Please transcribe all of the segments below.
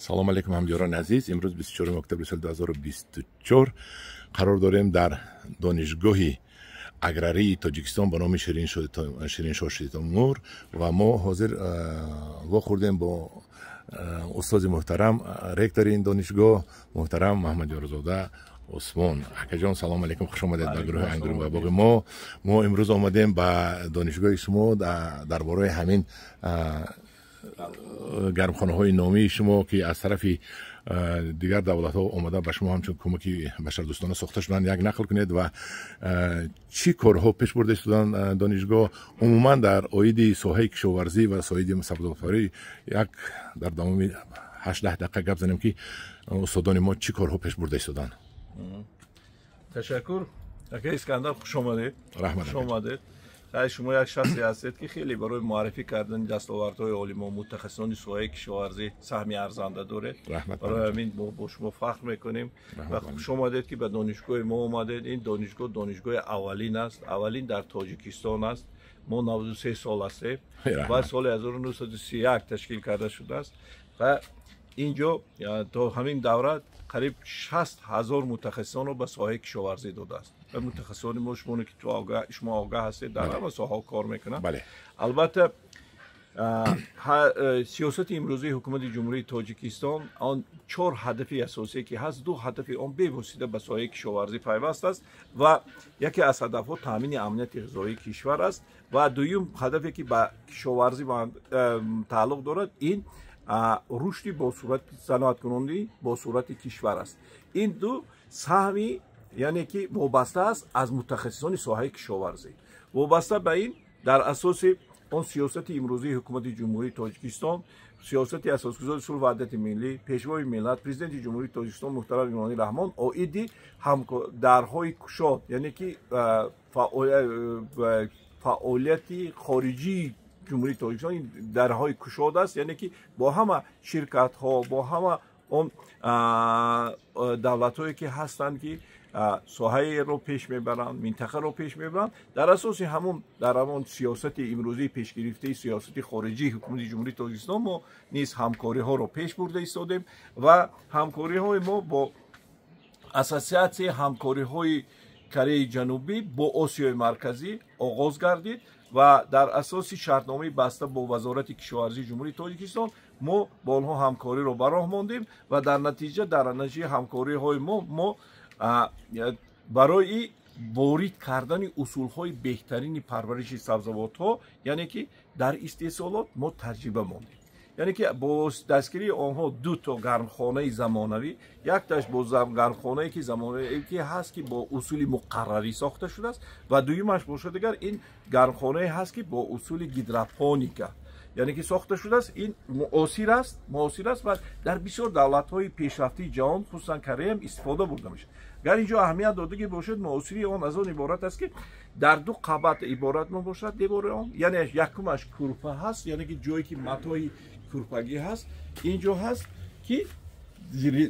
Салом алейкум, ҳамдиёрони азиз. Имрӯз 24 октябри соли 2024 қарор дорем дар Донишгоҳи аграрии Тоҷикистон ба номи Шириншоҳ Ширтемур ва мо ҳозир вохӯрдем бо устози муҳтарам, ректори ин донишгоҳ, муҳтарам Маҳмадёрзода Усмон. Акаҷон, салом алейкум, хуш омадед ба гурӯҳи Ангур ва боғи мо. Мо имрӯз омадем ба донишгоҳи шумо дар бораи ҳамин гармхонаҳои номии шумо, ки аз тарафи дигар давлатҳо омада ба шумо ҳамчун кӯмаки башардӯстона сохта шуданд, як нақл кунед ва чӣ корҳо пеш бурда истоданд донишгоҳ умуман дар оиди соҳаи кишоварзӣ ва соҳаи сабзавотпарварӣ. Як дар давоми 8-10 дақиқа гап занем, ки устодони мо чӣ корҳо пеш бурда истоданд. Ташаккур, ака Искандар, хуш омадед. Раҳмат. Хуш омадед. Шумо як шахсе ҳастед, ки хеле барои муаррифӣ кардани дастовардҳои олимон, мутахассисони соҳаи кишоварзӣ саҳми арзанда доред. Барои ҳамин мо бо шумо фахр мекунем ва хуш омадед, ки ба донишгоҳи мо омадед. Ин донишгоҳ донишгоҳи аввалин аст, аввалин дар Тоҷикистон аст. Мо 93 сол ҳастем ва соли 1931 ташкил карда шудааст ва ин ҷо то ҳамин давра қариб 60 000 мутахассисонро ба соҳаи кишоварзӣ додааст ва мутахассисони мо, шумоне ки шумо огаҳ ҳастед, дар ҳама соҳаҳо кор мекунанд. Албатта, сиёсати имрӯзии Ҳукумати Ҷумҳурии Тоҷикистон, он чор ҳадафи асосие ки ҳаст, ду ҳадафи он бевосита ба соҳаи кишоварзӣ пайваст аст ва яке аз ҳадафҳо таъмини амнияти ғизоии кишвар аст ва дуюм ҳадафе, ки ба кишоварзӣ тааллуқ дорад, ин рушди босуръати саноаткунонӣ бо суръати кишвар аст. Ин ду саҳми, яъне ки вобаста аст аз мутахассисони соҳаи кишоварзӣ. Вобаста ба ин, дар асоси он сиёсати имрӯзии Ҳукумати Ҷумҳурии Тоҷикистон, сиёсати Асосгузори сулҳу ваҳдати миллӣ, Пешвои миллат, Президенти Ҷумҳурии Тоҷикистон муҳтарам Эмомалӣ Раҳмон оиди дарҳои кушод, яъне ки фаъолияти хориҷии Ҷумҳурии Тоҷикистон дарҳои кушод аст, яъне ки бо ҳама ширкатҳо, бо ҳама он давлатҳое, ки ҳастанд, ки соҳаеро пеш мебаранд, минтақаро пеш мебаранд, дар асоси ҳамон, дар ҳамон сиёсати имрӯзии пешгирифтаи сиёсати хориҷии Ҳукумати Ҷумҳурии Тоҷикистон мо низ ҳамкориҳоро пеш бурда истодем ва ҳамкориҳои мо бо Ассотсиатсияи ҳамкориҳои Кореяи Ҷанубӣ бо Осиёи Марказӣ оғоз гардид ва дар асоси шартномаи баста бо Вазорати кишоварзии Ҷумҳурии Тоҷикистон мо бо онҳо ҳамкориро ба роҳ мондем ва дар натиҷа, дар натиҷаи ҳамкориҳои мо барои ворид кардани усулҳои беҳтарини парвариши сабзавотҳо, яъне ки дар истеҳсолот, мо таҷриба мондем, яъне ки бо дастгирии онҳо ду то гармхонаи замонавӣ, якташ бо гармхонае, ки замонавӣ ки ҳаст, ки бо усули муқаррарӣ сохта шудааст, ва дуюмаш бошад дигар ин гармхонае ҳаст, ки бо усули гидропоника, яъне ки сохта шудааст. Ин муосир аст, муосир аст ва дар бисёр давлатҳои пешрафтаи ҷаҳон, хусусан Кореям, истифода бурда мешавад. Гар инҷо аҳамият додагӣ бошад, муосирии он аз он иборат аст, ки дар ду қабат иборат мебошад девори он, яъне якумаш курпа ҳаст, яъне ки ҷое, ки матои курпагӣ ҳаст, инҷо ҳаст, ки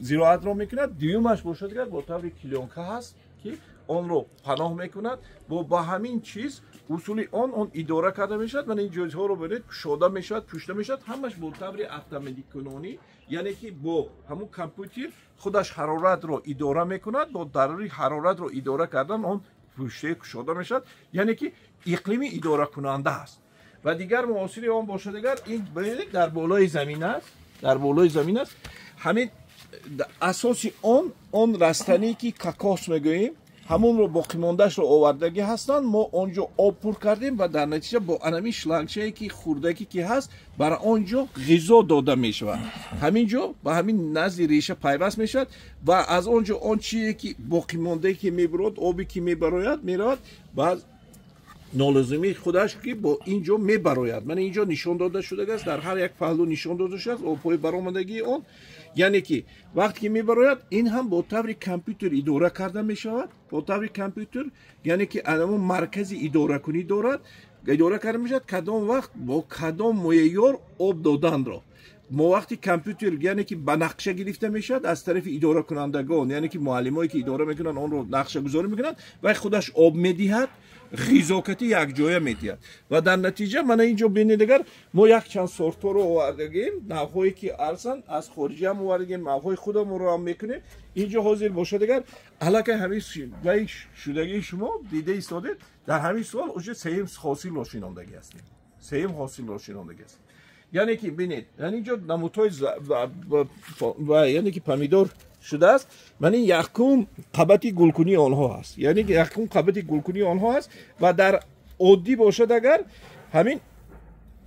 зироатро мекунад. Дуюмаш бошад дигар бо таври клёнка ҳаст, ки онро паноҳ мекунад. Бо ба ҳамин чиз усули он идора карда мешавад. Мана ин ҷойҳоро бинед, кушода мешавад, пӯшида мешавад, ҳамаш бо таври автоматикунонӣ, яъне ки бо ҳамун компютер худаш ҳароратро идора мекунад. Бо дарури ҳароратро идора кардан он пӯштаи кушода мешавад, яъне ки иқлими идоракунанда аст. Ва дигар муосири он бошад дигар ин, бинед, дар болои замин аст, дар болои замин аст. Ҳамин асоси он растание, ки кокос мегӯем, ҳамонро боқимондаашро овардагӣ ҳастанд. Мо он ҷо об пур кардем ва дар натиҷа бо анами шлангчае, ки хурдакӣ ки ҳаст, бар он ҷо ғизо дода мешавад. Ҳамин ҷо ба ҳамин назди реша пайваст мешавад ва аз он ҷо он чизе, ки боқимондае, ки мебурод, обе, ки мебарояд, меравад ба нолозимии худаш, ки бо ин ҷо мебарояд. Мана ин ҷо нишон дода шудааст, дар ҳар як паҳлӯ нишон дода шудааст обҳои баромадагии он, яъне ки вақте ки мебарояд, ин ҳам бо таври компютер идора карда мешавад, бо таври компютер, яъне ки анамон маркази идоракунӣ дорад, идора карда мешавад, кадом вақт бо кадом меъёр об доданро мо вақти компютер, яъне ки ба нақша гирифта мешавад аз тарафи идоракунандагон, яъне ки муаллимое, ки идора мекунанд, онро нақшагузорӣ мекунанд ва худаш об медиҳад. ғизокатӣ якҷоя медиҳад. Ва дар натиҷа мана инҷо бинед, агар мо якчанд сортҳоро овардагем, навъҳое ки арзанд, аз хориҷа ҳам овардагем, навъҳои худамонро ҳам мекунем. Инҷо ҳозир бошад, агар аллакай ҳамин вай шудагии шумо дида истодед, дар ҳамин сол уже сеюм ҳосилро шинондагӣ ҳастем, сеюм ҳосилро шинондагӣ ҳастем. Яъне ки бинед, яъне инҷо намудҳои, яъне ки помидор шудааст. Ман ин якум қабати гулкунии онҳо ҳаст, яъне ки якум қабати гулкунии онҳо ҳаст. Ва дар оддӣ бошад, агар ҳамин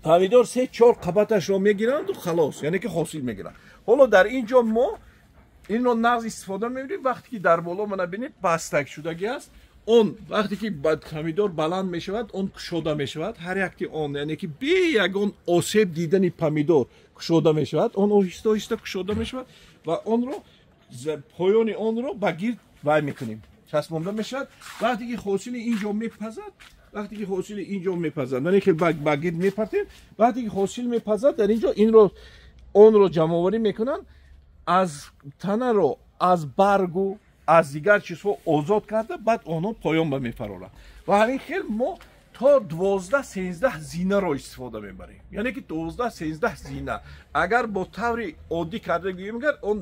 помидор 3-4 қабаташро мегиранду халос, яъне ки ҳосил мегиранд. Ҳоло дар ин ҷо мо инро нағз истифода мебарем. Вақте ки дар боло, мана бинед, пастак шудагӣ аст, он вақте ки помидор баланд мешавад, он кушода мешавад, ҳар якти он, яъне ки бе ягон осеб дидани помидор кушода мешавад, он оҳиста оҳиста кушода мешавад ва онро, поёни онро ба гирд вай мекунем, часпонда мешавад. Вақте ки ҳосили ин ҷо мепазад, вақте ки ҳосили ин ҷо мепазад, яъне ки ба гирд мепартем, вақте ки ҳосил мепазад, дар ин ҷо инро, онро ҷамъоварӣ мекунанд, аз танаро, аз баргу аз дигар чизҳо озод карда, баъд онҳо поён ба мефароранд. Ва ҳамин хел мо то 12-13 зинаро истифода мебарем, яъне ки 12-13 зина. Агар бо таври оддӣ карда гӯем, агар он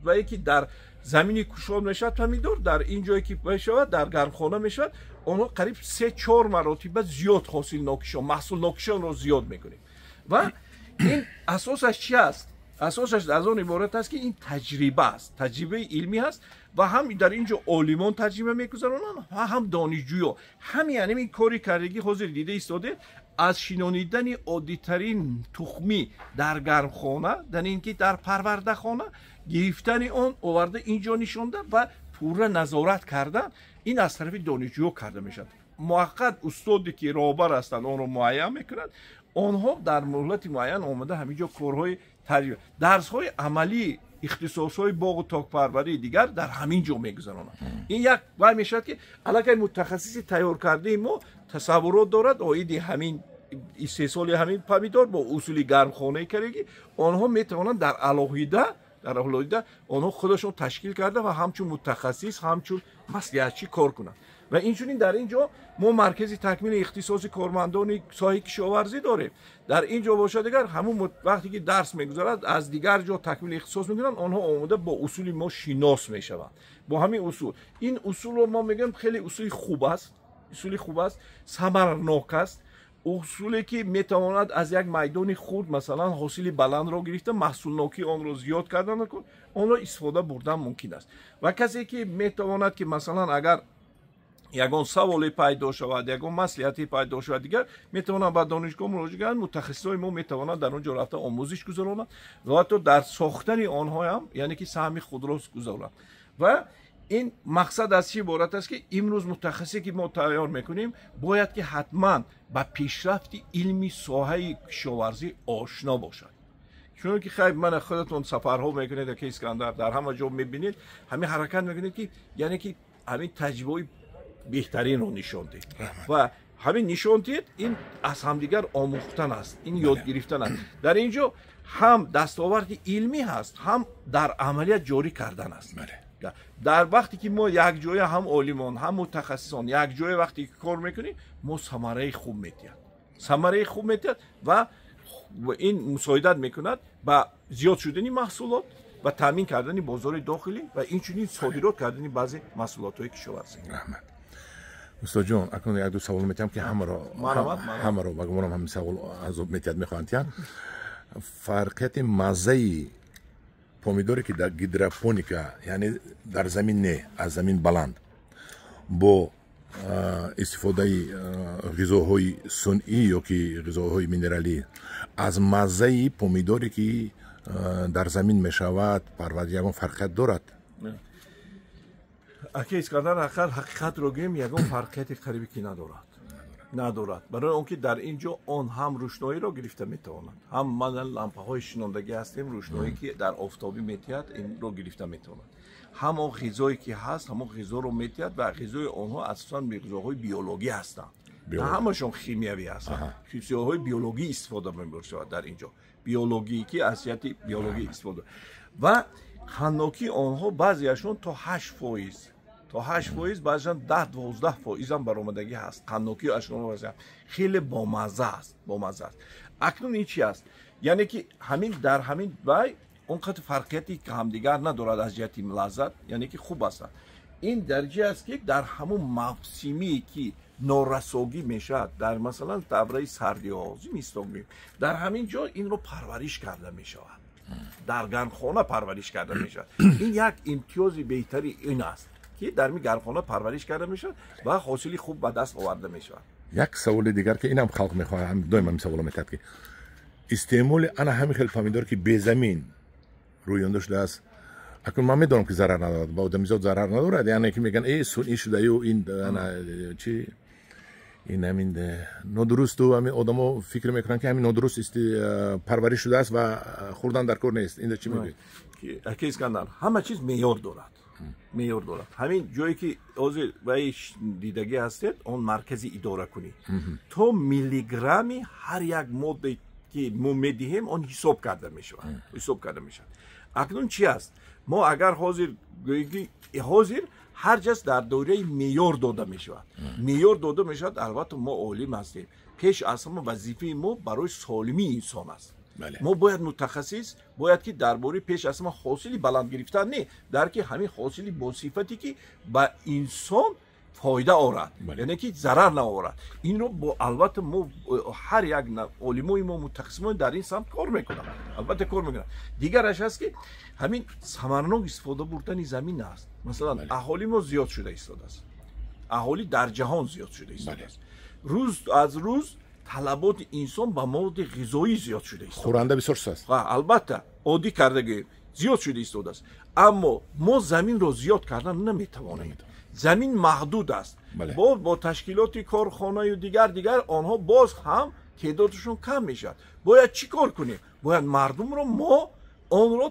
вае ки дар замини кушод мешавад помидор, дар ин ҷое ки мешавад, дар гармхона мешавад, онҳо қариб 3-4 маротиба зиёд ҳосилнокишон, маҳсулнокишонро зиёд мекунем. Ва ин асосаш чи аст? Асосаш аз он иборат аст, ки ин таҷриба аст, таҷрибаи илмӣ аст ва ҳам дар ин ҷо олимон таҷриба мегузаронанд ва ҳам донишҷӯё. Ҳамин ҳамин кори кардагӣ ҳозир дида истодед, аз шинонидани оддитарин тухмӣ дар гармхона, дар ин ки дар парвардахона гирифтани он, оварда ин ҷо нишонда ва пурра назорат кардан, ин аз тарафи донишҷӯё карда мешавад. Муваққат устоде ки роҳбар ҳастанд, онро муайян мекунанд, онҳо дар муҳлати муайян омада ҳамин ҷо корҳои таҷриба, дарсҳои амалии ихтисосҳои боғу токпарварии дигар дар ҳамин ҷо мегузаронанд. Ин як вай мешавад, ки аллакай мутахассиси тайёркардаи мо тасаввурот дорад оиди ҳамин истеҳсоли ҳамин помидор бо усули гармхонаи карегӣ. Онҳо метавонанд дар алоҳида онҳо худашон ташкил карда ва ҳамчун мутахассис, ҳамчун маслиҳатчӣ кор кунанд. Ва инчунин дар ин ҷо мо маркази такмили ихтисоси кормандони соҳаи кишоварзӣ дорем. Дар ин ҷо бошад, дигар ҳамун вақте ки дарс мегузарад, аз дигар ҷо такмили ихтисос мекунанд, онҳо омода бо усули мо шинос мешаванд, бо ҳамин усул. Ин усулро мо мегӯем, хеле усули хуб аст, усули хуб аст, самарнок аст, усуле ки метавонад аз як майдони хурд, масалан, ҳосили баландро гирифта, маҳсулнокии онро зиёд кардан, онро истифода бурдан мумкин аст. Ва касе ки метавонад ки, масалан, агар ягон саволе пайдо шавад, ягон маслиҳате пайдо шавад, дигар метавонанд ба донишгоҳ муроҷиат кунанд. Мутахассисои мо метавонанд дар он ҷо рафта омӯзиш гузаронанд ва ҳатто дар сохтани онҳоам, яъне ки саҳми худро гузоранд. Ва ин мақсад аз чӣ иборат аст, ки имрӯз мутахассисе ки мо тайёр мекунем, бояд ки ҳатман ба пешрафти илми соҳаи кишоварзӣ ошно бошад. Чунки ки хайр, мана худатон сафарҳо мекунед, ака Искандар, дар ҳама ҷо мебинед, ҳамин ҳаракат мекунед, ки яъне ки ҳамин таҷрибаҳои беҳтаринро нишон диҳед ва ҳамин нишон диҳед. Ин аз ҳамдигар омӯхтан аст, ин ёд гирифтан аст. Дар ин ҷо ҳам дастоварди илмӣ ҳаст, ҳам дар амалият ҷорӣ кардан аст. Дар вақте ки мо якҷоя, ҳам олимон, ҳам мутахассисон якҷоя вақте ки кор мекунем, мо самараи хуб медиҳад, самараи хуб медиҳад ва ин мусоидат мекунад ба зиёд шудани маҳсулот ва таъмин кардани бозори дохилӣ ва инчунин содирот кардани баъзе маҳсулотҳои кишоварзӣ. Раҳмат, устодҷон. Акнун як ду савол метиҳам, ки ҳамаро ба гумонам ҳамин савол азоб метиҳад, мехоҳанд тиҳанд. Фарқияти маззаи помидоре ки дар гидропоника, яъне дар замин не, аз замин баланд, бо истифодаи ғизоҳои сунъӣ ё ки ғизоҳои минералӣ, аз маззаи помидоре ки дар замин мешавад парвард, ягон фарқият дорад? Ака Искандар, ақал ҳақиқатро гӯем, ягон фарқияти қарибе ки надорад, надорад. Барои он ки дар ин ҷо он ҳам рӯшноиро гирифта метавонад, ҳам мана лампаҳои шинондагӣ ҳастем, рӯшноӣ ки дар офтобӣ метиҳад, инро гирифта метавонад, ҳам он ғизое ки ҳаст, ҳамон ғизоро метиҳад. Ва ғизои онҳо асосан ғизоҳои биологӣ ҳастанд, на ҳамашон химиявӣ ҳастанд, ғизоҳои биологӣ истифода мешавад дар ин ҷо, биологӣ ки аз ҷиҳати биологӣ истифода. Ва қанднокии онҳо баъзеашон то 8%. то 8%, баъзан 10-12% ҳам баромадагӣ ҳаст. Қанднокии ашно хеле бомазза аст, бомазза аст. Акнун ин чи аст? Яъне ки ҳамин дар ҳамин вай он қадр фарқияти ҳамдигар надорад аз ҷиҳати лаззат, яъне ки хуб ҳастанд. Ин дарҷа аст, ки дар ҳамун мавсимие ки норасогӣ мешавад, дар масалан давраи сардиҳо, зимистон гӯем, дар ҳамин ҷо инро парвариш карда мешавад, дар гармхона парвариш карда мешавад. Ин як имтиёзи беҳтари ин аст, ки дар ин гармхона парвариш карда мешавад ва ҳосили хуб ба даст оварда мешавад. Як саволи дигар, ки инам халқ мехоҳад, доим ҳамин саволо метиҳад, ки истеъмоли ана ҳамин хел помидор, ки безамин рӯёнда шудааст, акнун ман медонам, ки зарар надорад, ба одамизод зарар надорад, яъне ки мегӯянд, э, сунъӣ шудаю, ин ана чи, ин ҳамин нодурусту ҳамин одамо фикр мекунанд, ки ҳамин нодуруст парвариш шудааст ва хӯрдан дар кор нест. Инда чӣ мегӯед? Ака Искандар, ҳама чиз меъёр дорад, меъёр дорад. Ҳамин ҷое ки ҳозир вай дидагӣ ҳастед, он маркази идоракунӣ, то миллиграмми ҳар як моддае ки мо медиҳем, он ҳисоб карда мешавад, ҳисоб карда мешавад. Акнун чи аст? Мо агар ҳозир гӯем, ки ҳозир ҳар ҷас дар доираи меъёр дода мешавад, меъёр дода мешавад. Албатта, мо олим ҳастем, пеш аз ҳама вазифаи мо барои солимии инсон аст. Мо бояд, мутахассис бояд, ки дар бораи пеш аз ҳама ҳосили баланд гирифтан не, дар ки ҳамин ҳосили босифате, ки ба инсон фоида орад, яъне ки зарар наорад. Инро бо албатта мо ҳар як олимои мо, мутахассисои дар ин самт кор мекунанд, албатта кор мекунанд. Дигараш аст, ки ҳамин самарнок истифода бурдани замин аст. Масалан, аҳоли мо зиёд шуда истодааст, аҳолӣ дар ҷаҳон зиёд шуда истодааст, рӯз аз рӯз талаботи инсон ба маводи ғизоӣ зиёд шуда истодааст. Хӯранда бисёр аст. Албатта, оддӣ карда гӯем, зиёд шуда истодааст, аммо мо заминро зиёд кардан наметавонем, замин маҳдуд аст. Бо ташкилоти корхонаю дигар дигар онҳо боз ҳам теъдодашон кам мешавад. Бояд чӣ кор кунем? Бояд мардумро мо онро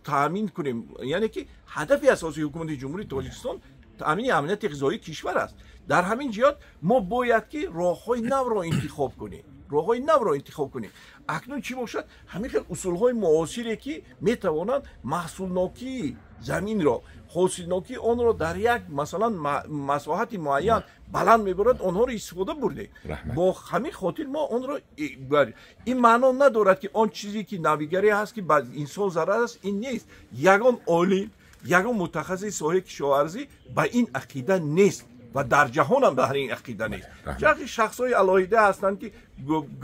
таъмин кунем, яъне ки ҳадафи асосии ҳукумати Ҷумҳурии Тоҷикистон таъмини амнияти ғизоии кишвар аст. Дар ҳамин ҷиҳат мо бояд ки роҳҳои навро интихоб кунем, роҳҳои навро интихоб кунем. Акнун чӣ бошад? Ҳамин хел усулҳои муосире, ки метавонанд маҳсулнокии заминро, ҳосилнокии онро дар як, масалан, масоҳати муайян баланд мебарад, онҳоро истифода бурдем. Бо ҳамин хотир мо онро, ин маъно надорад, ки он чизе ки навигарӣ ҳаст, ки ба инсон зарар аст, ин нест. Ягон олим, ягон мутахассиси соҳаи кишоварзӣ ба ин ақида нест ва дар ҷаҳонам дар ин ақида нест. Чунки шахсҳои алоҳида ҳастанд, ки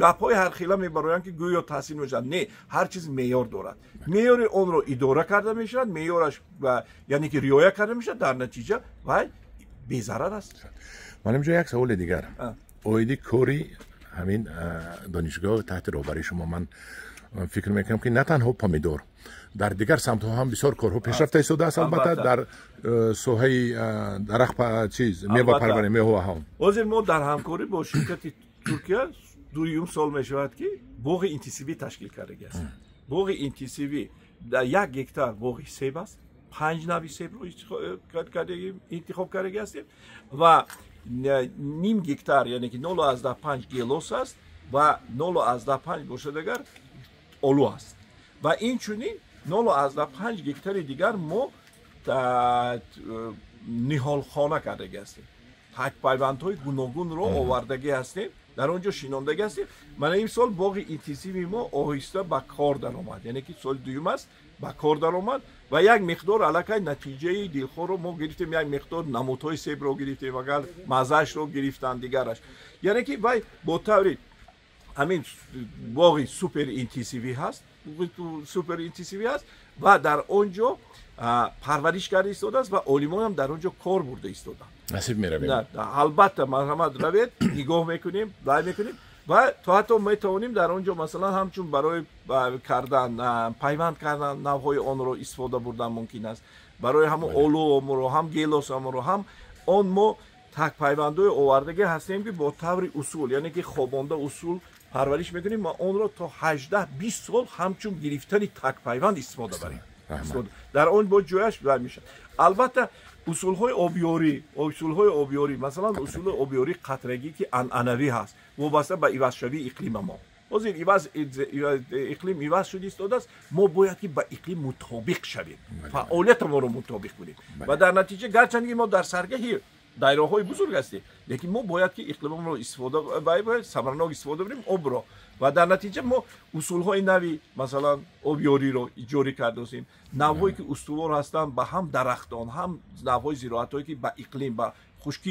гапҳои ҳархела мебароянд, ки гӯё таъсир мешавад. Не, ҳар чиз меъёр дорад, меъёри онро идора карда мешавад, меъёраш, яъне ки риоя карда мешавад, дар натиҷа вай безарар аст. Муаллимҷон, як саволи дигар оиди кори ҳамин донишгоҳ таҳти роҳбарии шумо. Ман фикр мекунам, ки на танҳо помидор, дар дигар самтҳо ҳам бисёр корҳо пешрафта истодааст, албатта, дар соҳаи дарахт, чиз, мевапарварӣ, меваҳо. Ҳозир мо дар ҳамкорӣ бо ширкати Туркия дуюм сол мешавад, ки боғи интенсивӣ ташкил кардагӣ аст. Боғи интенсивӣ дар 1 гектар боғи себ аст, панҷ нави себро интихоб кардагӣ ҳастем ва ним гектар, яъне ки 0,5 гелос аст ва 0,5 бошад агар олу аст ва инчунин 0,5 гектари дигар мо ниҳолхона кардагӣ ҳастем, такпайвандҳои гуногунро овардагӣ ҳастем, дар он ҷо шинондагӣ ҳастем. Мана имсол боғи интенсиви мо оҳиста ба кор даромад, яъне ки соли дуюм аст ба кор даромад ва як миқдор аллакай натиҷаи дилхоҳро мо гирифтем, як миқдор намудҳои себро гирифтем, агар маззаашро гирифтан дигараш, яъне ки вай бо таври ҳамин боғи супер интенсивӣ ҳаст, супер интенсивӣ ҳаст ва дар он ҷо парвариш карда истодааст ва олимонам дар он ҷо кор бурда истоданд. Насиб меравем. Албатта, марҳамат, равед, нигоҳ мекунем, лай мекунем ва то ҳатто метавонем дар он ҷо, масалан, ҳамчун барои кардан, пайванд кардан навъҳои онро истифода бурдан мумкин аст, барои ҳамон олуомро ҳам, гелосамро ҳам. Он мо такпайвандҳои овардагӣ ҳастем, ки бо таври усул, яъне ки хобонда усул парвариш мекунем ва онро то 18-20 сол ҳамчун гирифтани такпайванд истифода барем, дар он бо ҷояш мешавад. Албатта, усулҳои обёрӣ, усулҳои обёрӣ, масалан, усули обёрии қатрагӣ, ки анъанавӣ ҳаст, вобаста ба ивазшавии иқлима мо Ҳозир иқлим иваз шуда истодааст, мо бояд ки ба иқлим мутобиқ шавем, фаъолиятамонро мутобиқ кунем. Ва дар натиҷа, гарчанд ки мо дар саргаҳи дайроҳои бузург ҳастем, лекин мо бояд ки иқлимамонро истифода, самаранок истифода барем обро. Ва дар натиҷа мо усулҳои нави, масалан, обёриро ҷорӣ кардосем, навъҳое ки устувор ҳастанд ба ҳам дарахтон, ҳам навъҳои зироатҳое ки ба иқлим, ба хушкӣ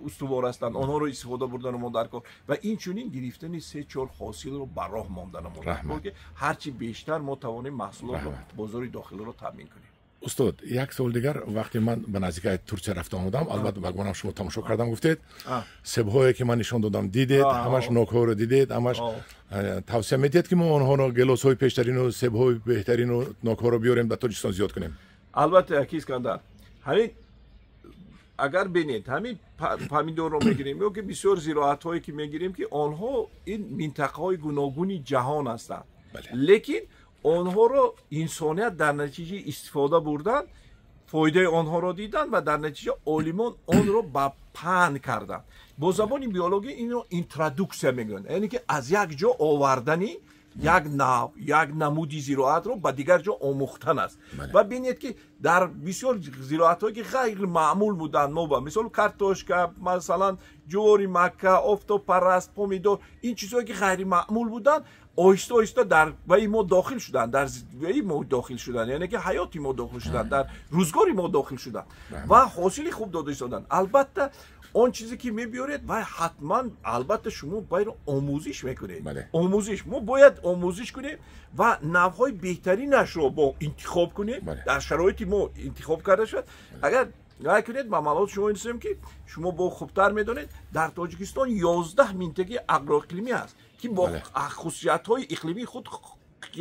устувор ҳастанд, онҳоро истифода бурдану мо дар кор. Ва инчунин гирифтани 3-4 ҳосилро ба роҳ мондану мо дар кор, ки ҳарчи бештар мо тавонем маҳсулотро бозори дохилиро таъмин кунем. Устод, як савол дигар. Вақте ман ба наздикаи Турсия рафта омадам, албатта, ба гумонам, шумо тамошо кардам, гуфтед, себҳое ки ман нишон додам, дидед, ҳамаш нокҳоро дидед, ҳамаш тавсия медиҳед, ки мо онҳоро, гелосҳои пештарину себҳои беҳтарину нокҳоро биёрем, ба Тоҷикистон зиёд кунем? Албатта, аки Искандар, ҳамин агар бинед, ҳамин помидорро мегирем ё ки бисёр зироатҳое ки мегирем, ки онҳо ин минтақаҳои гуногуни ҷаҳон ҳастанд, лекин онҳоро инсоният дар натиҷаи истифода бурдан фоидаи онҳоро дидан ва дар натиҷа олимон онро ба паҳн карданд. Бо забони биологӣ инро интродуксия мегӯянд, яъне ки аз як ҷо овардани як нав, як намуди зироатро ба дигар ҷо омӯхтан аст. Ва бинед, ки дар бисёр зироатҳое ки ғайримаъмул буданд, мо ба мисол картошка, масалан, ҷувори макка, офтобпараст, помидор, ин чизҳое ки ғайримаъмул буданд, оҳиста оҳиста дар ваи мо дохил шуданд, дар ваи мо дохил шуданд, яъне ки ҳаёти мо дохил шуданд, дар рӯзгори мо дохил шуданд ва ҳосили хуб дода истоданд. Албатта, он чизе ки мебиёред, вай ҳатман, албатта, шумо байро омӯзиш мекунед. Омӯзиш, мо бояд омӯзиш кунем ва навъҳои беҳтаринашро бо интихоб кунем, дар шароити мо интихоб карда шавад. Агар вай кунед, ба маълумоти шумо инсем, ки шумо бо хубтар медонед, дар Тоҷикистон 11 минтақаи агроиқлимӣ аст, ки бо хусусиятҳои иқлимии худ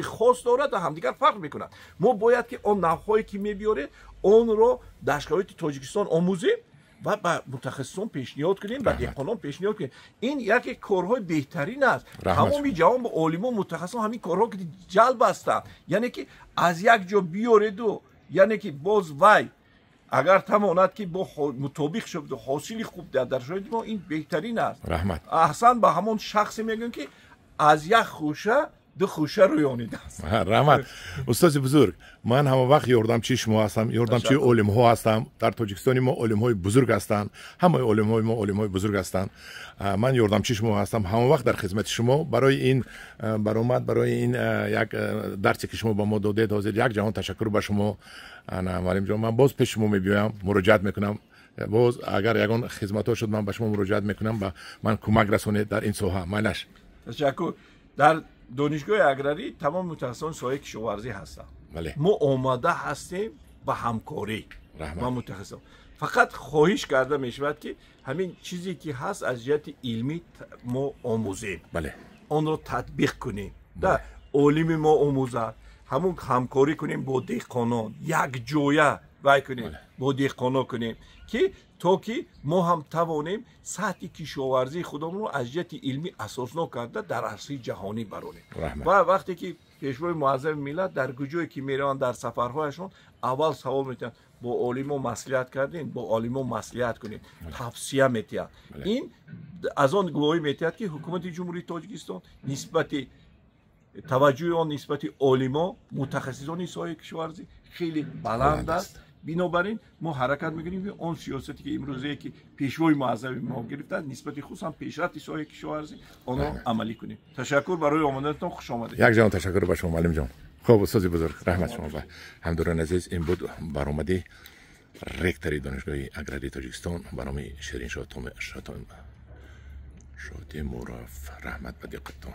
хос дорад ва ҳамдигар фарқ мекунад. Мо бояд ки он навъҳое ки мебиёред, онро дар шароити Тоҷикистон омӯзем ва ба мутахассисон пешниҳод кунем, ба деҳқонон пешниҳод кунем. Ин яке корҳои беҳтарин аст. Тамоми ҷаҳон бо олимон, мутахассисон ҳамин корҳо ки ҷалб ҳастанд, яъне ки аз як ҷо биёреду, яъне ки боз вай агар тавонад ки бо мутобиқ шуд, ҳосили хуб диҳад дар шароити мо, ин беҳтарин аст. Раҳмат. Аҳсан ба ҳамон шахсе мегӯям, ки аз як хӯша ду хӯша рӯёнидааст. Раҳмат, устози бузург. Ман ҳама вақт ёрдамчии шумо ҳастам, ёрдамчии олимҳо ҳастам. Дар Тоҷикистони мо олимҳои бузург ҳастанд, ҳамаи олимҳои мо олимҳои бузург ҳастанд. Ман ёрдамчии шумо ҳастам, ҳама вақт дар хизмати шумо. Барои ин баромад, барои ин як дарсе, ки шумо ба мо додед ҳозир, як ҷаҳон ташаккур ба шумо, муаллимҷон. Ман боз пеши шумо мебиёям, муроҷиат мекунам. Боз агар ягон хизматҳо шуд, ман ба шумо муроҷиат мекунам, ба ман кӯмак расонед дар ин соҳа. Майлаш. Ташаккур. Дар донишгоҳи аграрӣ тамоми мутахассисони соҳаи кишоварзӣ ҳастанд. Мо омода ҳастем ба ҳамкорӣ ба мутахассисон. Фақат хоҳиш карда мешавад, ки ҳамин чизе ки ҳаст, аз ҷиҳати илмӣ мо омӯзем, онро татбиқ кунем, да олими мо омӯзад, ҳамун ҳамкорӣ кунем бо деҳқонон, якҷоя вай кунем, бо деҳқонон кунем, ки то ки мо ҳам тавонем сатҳи кишоварзии худамонро аз ҷиҳати илмӣ асоснок карда дар арсаи ҷаҳонӣ баронем. Ва вақте ки Пешвои муаззами миллат дар куҷое ки мераванд, дар сафарҳояшон аввал савол метиҳанд: бо олимо маслиҳат кардем? Бо олимо маслиҳат кунед, тавсия метиҳанд. Ин аз он гувоҳӣ метиҳад, ки ҳукумати Ҷумҳурии Тоҷикистон нисбати таваҷҷӯҳи он нисбати олимо, мутахассисони соҳаи кишоварзӣ хеле баланд аст. Бинобар ин мо ҳаракат мекунем, ки он сиёсате ки имрӯзае ки Пешвои муаззами мо гирифтанд нисбати хусусан пешрафти соҳаи кишоварзӣ, онро амалӣ кунем. Ташаккур барои омаданатон, хуш омадед. Як ҷаҳон ташаккур ба шумо, муаллимҷон. Хуб, устози бузург, раҳмат шумо. Ба ҳамдурони азиз, ин буд баромади ректори Донишгоҳи аграрии Тоҷикистон ба номи Шириншоҳ Шотемуров. Раҳмат ба диққаттон.